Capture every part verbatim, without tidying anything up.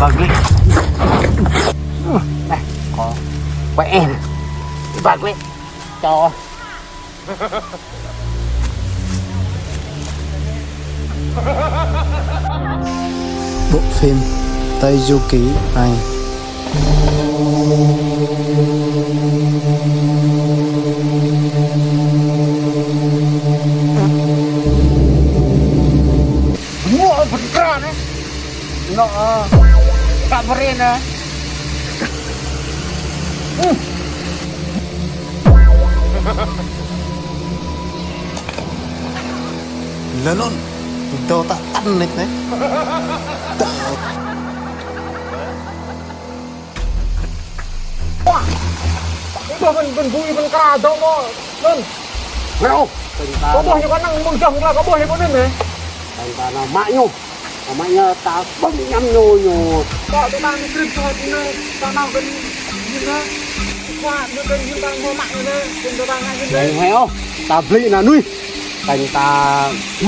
Bơgli. Ơ, kâo quay em. Bơgli. Cho. Bộ phim Tây Du Ký hai. Mua bơ̆t kra anai. Nŏ, ơ, kă bơrin anai. Lơnŭn, dŏ ta tăn nit anai. Wah, ih, ƀuh bơ̆n, bơ̆n bui, bơ̆n kra dŏ mơ̆, Nun. Ngao. Kâo ƀuh ñu kơnang mơ̆ng jơh mơ̆ng kla kâo ƀuh ñu pơ anŭn anai. Tăn ta nao mă ñu. Mă ñu ta ƀơ̆ng ñăm ñu ñu. Kâo tơnang ñu krĭp kơ ñu anai, ta nao kơ ñu anai. Kâo ñu kơ ñu ta mơ̆ mă ñu anai, kơ ñu ta nao ñu anai. Anai ôh, ta blĭ anai nuih. Kâo ta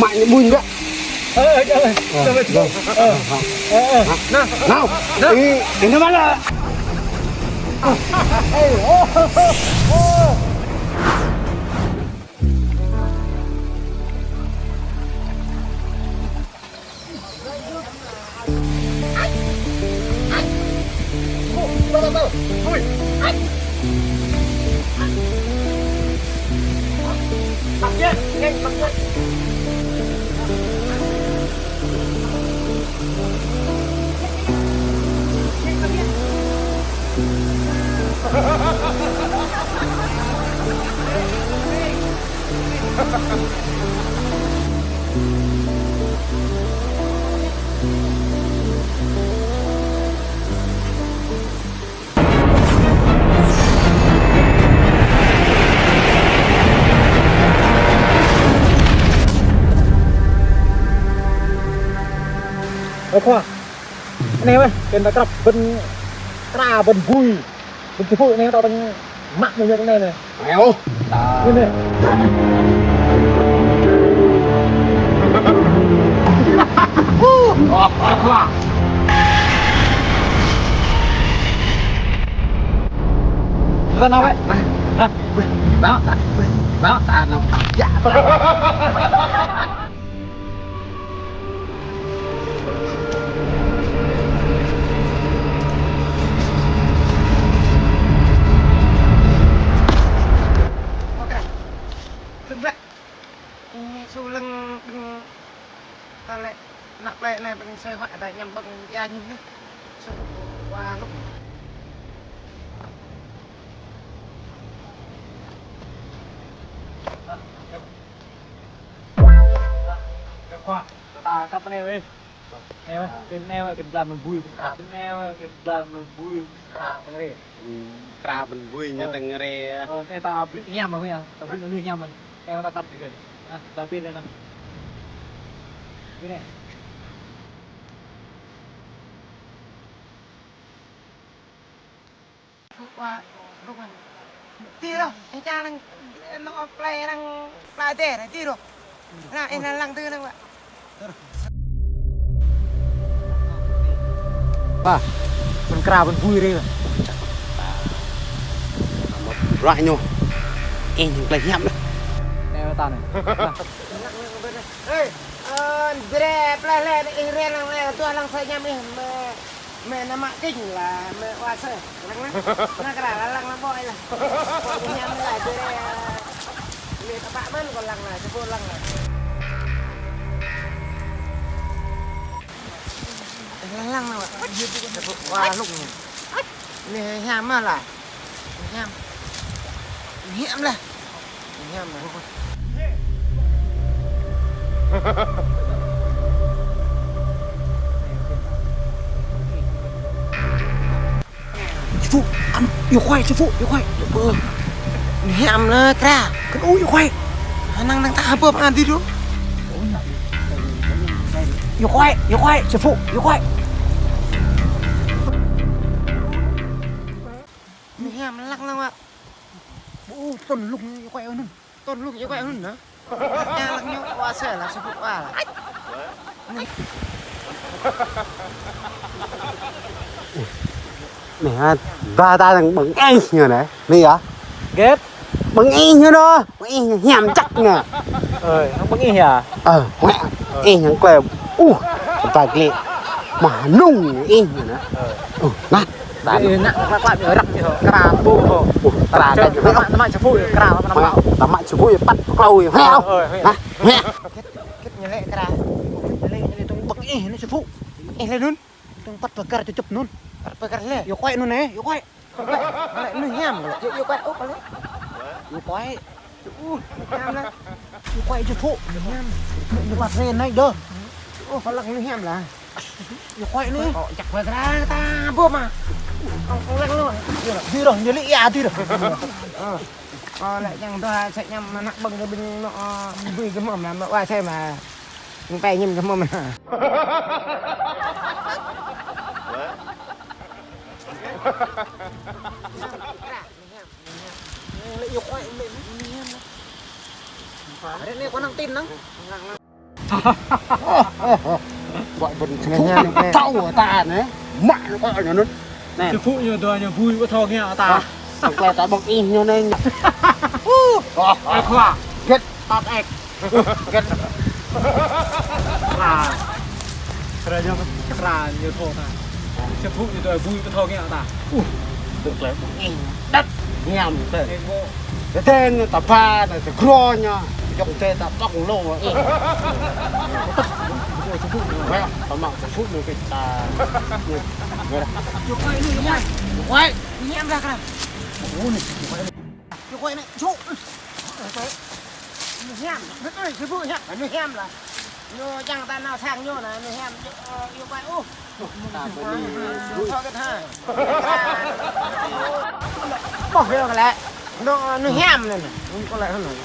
mă ñu ƀuñ biă. Ơ, ơ, ơ, ơ, ơ, ơ, ơ. Nao, nao. Ih, ih, nao mơ̆n lĕ? Ơ, ơ, ơ, ơ. Ơ khua, anai weh, kơ ta krăp bơ̆n kra bơ̆n bui. Bơ̆n či pơ̆k anai ta ƀơ̆ng mă ñu ñu anai anai. Ayo. Anai. Tơ nao weh. Hă? Bă, bă, bă, tơ nao. Yă. Suleng, ƀing ta lĕ, ană plei anai ƀing sĕ huă ta ñăm ƀơ̆ng ia ñu anai. Sŭ wa lŭk. Ơ khua, ta kăp anai weh. Anai weh, kơ anai weh, kơ blan mơ̆n bui. Kơ anai weh, kơ blan mơ̆n bui. Kra bơ̆n bui. Kra bơ̆n bui ñu tơngre. Ơ, anai ta ƀrĭ ñăm mơ̆n ya. Ta ƀrĭ ñu ñăm mơ̆n. Anai ta kăp dih kơ. Ơ, ta ƀrĭ anai. Ƀrĭ anai. Wa, rơ̆k mơ̆n. Ti rŏh, ih čang lăng, nŏ plei lăng, plei tơr, ti rŏh. Anai, ih lăng tơ anai wa. Wa, bơ̆n kra bơ̆n bui rai. Mă bruă ñu. Ih ñu gleh hiam anai. Anai wa ta anai. Ê, ơ, ƀre, plei lĕ, ih rai lăng lĕ, tuh lăng sa ñăm ih, mă. Mĕ ană mă kinh lah, mĕ wa sơ. Lăng lah. Ană kra lah, lăng lah, ƀô̆ lah. Ƀô̆ ñu hiam lah, dêh, ơ, lĕ tơpă mơ̆n kơ lăng lah, čơpŭ lăng lah. Lăng, lăng lah, wa. Čơpŭ wa lŭng. Anai hiam mơ̆ lah. Hiam. Hiam lah. Hiam lah. Sư Phu, ăn, yua kơ, sư Phu, yua kơ. Hiam lah, kra. Kơ u, yua kơ. Năng, năng ta hơpă mă adih đôč. Yua kơ, yua kơ, sư Phu, yua kơ. Hiam lăng lăng wa. Ƀu tŭn lŭng yua kơ anŭn. Tŭn lŭng yua kơ anŭn nă. Yang lăng ñu wa sơ lah, sư Phu wa lah. Anai, ba ta đang ƀơ̆ng ih ñu anai. Anai yơh. Gĕt. Ƀơ̆ng ih ñu anai. Ƀơ̆ng ih ñu hiam čăk anai. Ơi, hăng ƀơ̆ng ih yơh? Ơ, huă. Ih ñu klĕ. Uh, ba klĕ. Mă nung ih ñu anai. Ơi. Uh, nah. Ih, ană klă klă ñu răng ñu. Kra ƀu hŏ. Uh, kra čơpŭ. Tơmă, tơmă čơpŭ, kra, tơmă. Tơmă čơpŭ, păt pơklâo. Huă. Ơi, huă. Nah, huă. Gĕt, gĕt ñu lĕ kra. Ñu lĕ, ñu lĕ tŭng ƀơ̆ng ih anai čơpŭ. Ih lĕ anŭn. Tŭng păt pơkar čơčŭp anŭn. Păt pơkar lĕ. Yua kơ anŭn anai, yua kơ. Yua kơ, anai anŭn hiam lĕ. Yua, yua kơ, ôh, kơ lĕ. Yua kơ. Uh, hiam lĕ. Yua kơ čơpŭ. Hiam. Ñu păt rê anai đôč. Ôh, kơ lăng anŭn hiam lah. Yua kơ anai. Ôh, čăk wa kra ta ƀô̆ mă. Ôh, kơ lăng anŭn. Dih rŏh, ñu lĕ ia dih rŏh. Ôh. Ôh, lĕ čang dua sĕ ñăm ană ƀơ̆ng kơ ƀing anŭn, ôh, ƀuh kơ mơ̆m lah, mă wa sĕ mă. Ñu pĕ ñim kơ mơ̆m lah. Lĕ yua kơ, lĕ anai kơ năng tin năng. Ƀô̆ ƀơ̆n ñu hiam, tâo ta anai. Mă ñu kơ ñu anŭn. Anai. Sư Phu ñu dua ñu ƀuh ƀu thâo ngă ta. Hă? Tơlơi ta ƀơ̆ng ih ñu anai. Uh. Ơi khua. Gĕt. Tăt ĕk. Gĕt. Kra. Kra ñu, kra ñu thâo ta. Sư Phu ñu dua ƀuh ƀu thâo ngă ta. Uh. Tơlơi ƀơ̆ng ih. Đăt. Hiam tơ. Ih ƀô̆. Tơdang ta ba, ta grô ñu, yŏng tơ ta tŏng lô. Wĕ, ta mă ta phŭ ñu kơ ta. Wĕ. Yua kơ anai, yua kơ. Wĕ. Hiam lah kra. Yua kơ anai, ču. Anai hiam. Anai hiam lah. Ñu čang ta nao sang ñu anai, anai hiam. Yua kơ, ôh. Ƀô̆ kơ lĕ. Anŭn, anŭn hiam anŭn. Anŭn kơ lĕ anŭn.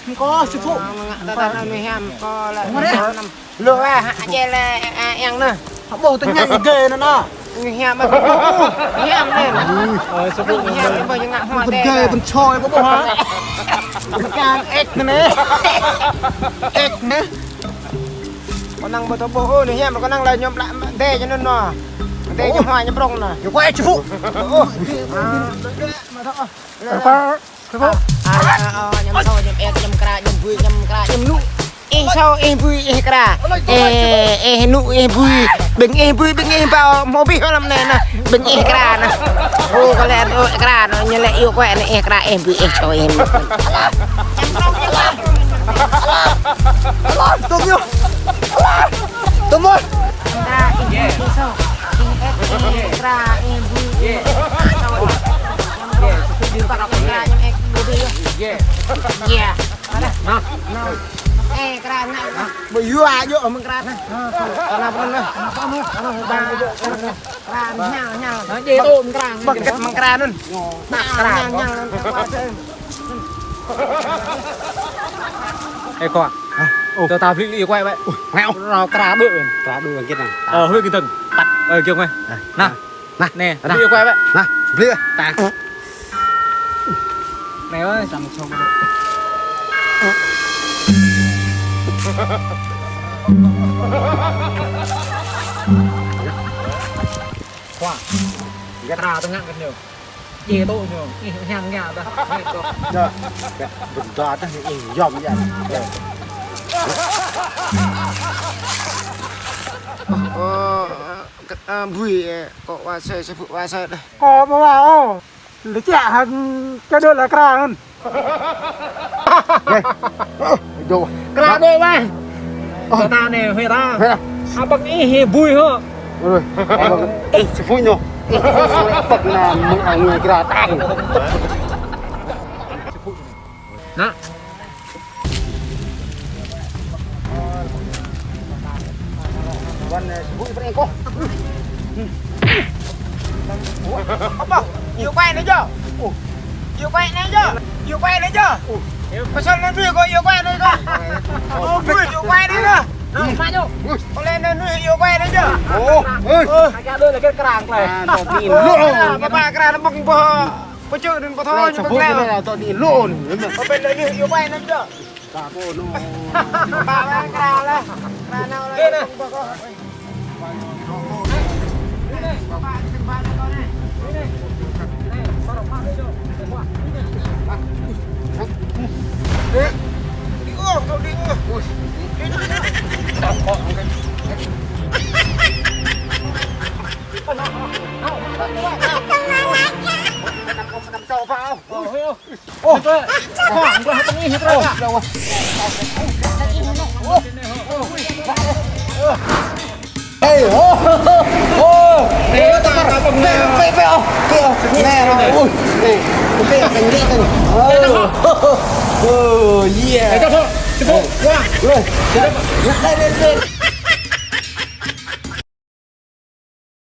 Anŭn kơ sư pŭ. Anŭn ngă ta anŭn hiam kơ lĕ. Lu ah, aje lĕ, ơ, yang anŭn. Ƀô̆ tơña gê anŭn. Anŭn hiam, anŭn hiam anŭn. Ơ, sư pŭ. Anŭn hiam, ƀô̆ ñu ngă hmua tê. Gê ƀôn čoi ƀô̆ hă. Kan ek anŭn. Ek anŭn. Kơnang ƀu thâo ƀuh, ơ, anŭn hiam, kơnang lĕ ñu plă dê ñu anŭn anŭn. Dê ñu hmua ñu prŏng anŭn. Ñu kuai ču. Ơ. Ơ, ơ, ơ, ñu thâo, ñu ek, ñu kra, ñu bui, ñu kra, ñu nu. Ih thâo, ih bui, ih kra. Ih, ih nu, ih bui. Ƀing ih bui, ƀing ih ƀâo, hmâo abih lăm anai anŭn. Ƀing ih kra anŭn. Ơ, kơ lĕ, ơ, kra anŭn, ñu lĕ yua kơ anŭn, ih kra, ih bui, ih thâo, ih nu. Tôm yơh. Tôm ơi. Kra ih bui ih thâo. Ih ek, ih kra, ih bui, ih thâo. Kra ñu ek bui. Yơh. Anŭn. Ơ, kra anŭn. Ƀu yua yơh mơ̆ng kra anŭn. Kra anŭn. Kra anŭn. Kra anŭn. Ƀơ̆ng kơ mơ̆ng kra anŭn. Kra anŭn. Ơ, kơ. Hă? Ơ. Tơ ta ƀlĭ lĕ kuai wĕ. Ơ, ngă. Rao kra ƀơ̆. Kra ƀơ̆ kơ anŭn. Ơ, huĭ kơ tơ̆ng. Păt. Ơ, kiăng wĕ. Hă? Anŭn. Anŭn. Anŭn. Anŭn. Ƀlĭ kuai wĕ. Anŭn. Ƀlĭ. Ta. Anai ơi, sang sông. Khua. Kra tơngă kơ ñu. Djai tŏ ñu, ih hiam ngă dah. Yơh. Yơh, bơnda dah ñu ih yom yơh. Ơ, kơ, Ơ, bui, ơ, kâo wa sơi, sư phu wa sơi đơi. Kâo ƀu wa ôh. Lĕ čă hăng čă đôč lĕ kra hăng. Ơ, ơ, jô. Kra đôč wa. Ơ. Kơ ta anai, huĭ ta. Huĭ ta. Abang ih bui hŏ. Ơ, abang ih sư phu ñu. Ih, abang anai mơ̆ng anai kra ta. Nă. Wan, ơ, sư phu pơreng kâo. Apa? Yua kuai anai jô. Yua kuai anai jô. Yua kuai anai jô. Pasal anai dui kâo, yua kuai anai kâo. Ơ, bui, yua kuai anai kâo. Nă, mă ñu. Kâo lĕ anai dui yua kuai anai jô. Ơ, ơ. Agak dui lagi kerang, Klai. Ơ, papa kra anai mơ̆ng boh. Pơčŭ anŭn pơthâo ñu pơklĕ. Anai, tŏ đi lŏn. Pơpĕn lĕ ñu, yua kuai anŭn dŏ. Ka pô anŭn. Ba ba kra lĕ. Kra anŭn lĕ. Anai, anai. Đi ô, tŏ đi ô. Đi, đi, đi. Năm, năm, năm sáu ba. Ô, ô. Ô. Khoang, khoang, khoang, khoang. Ô, khoang. Ê, ô, ô. Ê, ô, ta, ta, ta, pê, pê, pê, ô. Pê, ô. Nè, rồi, ui. Nè, pê, pê, pê, pê. Ô. Ô, yeah. Ê, ta, ta, ta, ta. Ê. Ui. Đây, đây, đây.